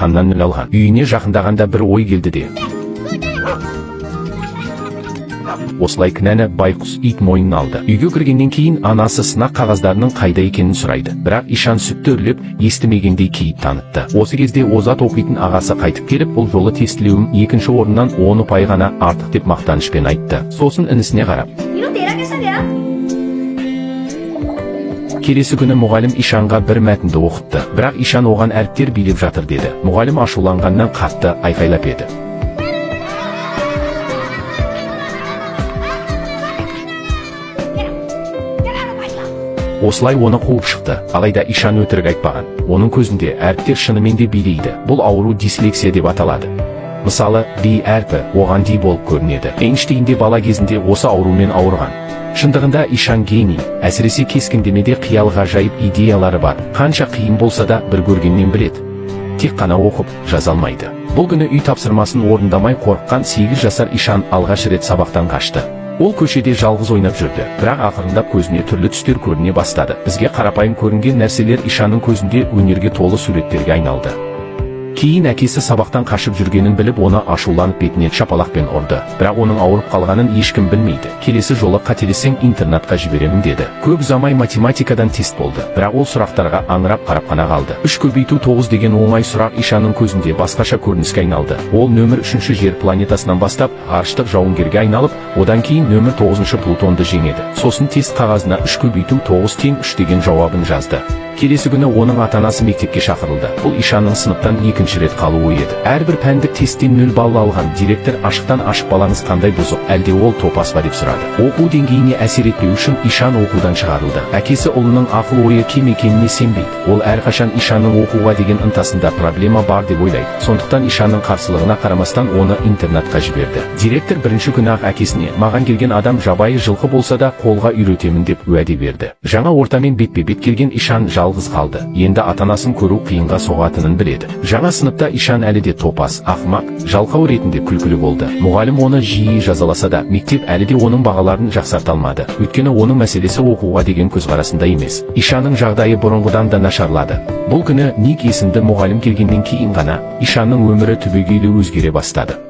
емтиханнан 0 алған. Үйіне жақындағанда бір ой келді де, осылай кінәні байқұс ит мойнына алды. Үйге кіргеннен кейін анасы сынақ қағаздарының қайда екенін сұрайды. Бірақ Ишан сүтті үрлеп, естімегендей кейіп танытты. Осы кезде озат оқитын ағасы қайтып келіп, бұл жолы тестілеуім екінші орыннан 10 ұпай ғана артық деп мақтанышпен айтты. Сосын інісіне қарап: 이거 तेरा कैसा गया? Келесі күні мұғалім Ишанға бір мәтінді оқытты. Бірақ Ишан оған әріптер билеп жатыр деді. Мұғалім ашуланғаннан қатты айқайлап еді. Осылай оны қуып шықты. Алайда Ишан өтірік айтпаған. Оның көзінде әріптер шынымен де билейді. Бұл ауру дислексия деп аталады. Мысалы, B әрпі оған D болып көрінеді. Эйнштейн де бала кезінде осы аурумен ауырған. Шындығында Ишан гений, әсіресе кескіндемеде қиял ғажайып идеялары бар. Қанша қиын болса да, бір көргеннен біледі. Тек қана оқып, жаза алмайды. Бұл күні үй тапсырмасын орындамай қорыққан 8 жасар Ишан алғаш рет сабақтан қашты. Ол көшеде жалғыз ойнап жүрді, бірақ ақырындап көзіне түрлі түстер көріне бастады. Бізге қарапайым көрінген нәрселер Ишанның көзінде өнерге толы суреттерге айналды. Кейін әкесі сабақтан қашып жүргенін біліп, оны ашуланып бетінен шапалақпен ұрды. Бірақ оның ауырып қалғанын ешкім білмейді. Келесі жолы қателессең, интернатқа жіберемін деді. Көп ұзамай математикадан тест болды. Бірақ ол сұрақтарға аңырап қарап қана қалды. 3 көбейту 9 деген оңай сұрақ Ишанның көзінде басқаша көрініске айналды. Ол нөмір 3-ші жер планетасынан бастап ғарыштық жауынгерге айналып, одан кейін нөмір 9-шы Плутонды жеңеді. Сосын тест қағазына 3 көбейту 9 тең 3 деген жауабын жазды. Келесі күні оның ата-анасы мектепке шақырылды. Бұл Ишанның сыныптан екінші рет қалуы еді. Әрбір пәндік тесттен 0 балл алған директор ашықтан ашық балаңыз қандай бұзық, әлде ол топас па деп сұрады. Оқу деңгейіне әсер етпеу үшін Ишан оқудан шығарылды. Әкесі ұлының ақыл ойы кем екеніне сенбейді. Ол әрқашан Ишанның оқуға деген ынтасында проблема бар деп ойлайды. Сондықтан Ишанның қарсылығына қарамастан оны интернатқа жіберді. Директор бірінші күні ақ әкесіне маған келген адам жабайы жылқы болса да, қолға үйретемін деп уәде берді. Жаңа ортамен бетпе-бет келген Ишан жалғыз қалды. Енді ата-анасын көру қиынға соғатынын біледі. Жаңа сыныпта Ишан әлі де топас, ақымақ, жалқау ретінде күлкілі болды. Мұғалім оны жиі жазаласа да, мектеп әлі де оның бағаларын жақсарта алмады. Өйткені оның мәселесі оқуға деген көзқарасында емес. Ишанның жағдайы бұрынғыдан да нашарлады. Бұл күні Ник есімді мұғалім келгеннен кейін ғана Ишанның өмірі түбегейлі өзгере бастады.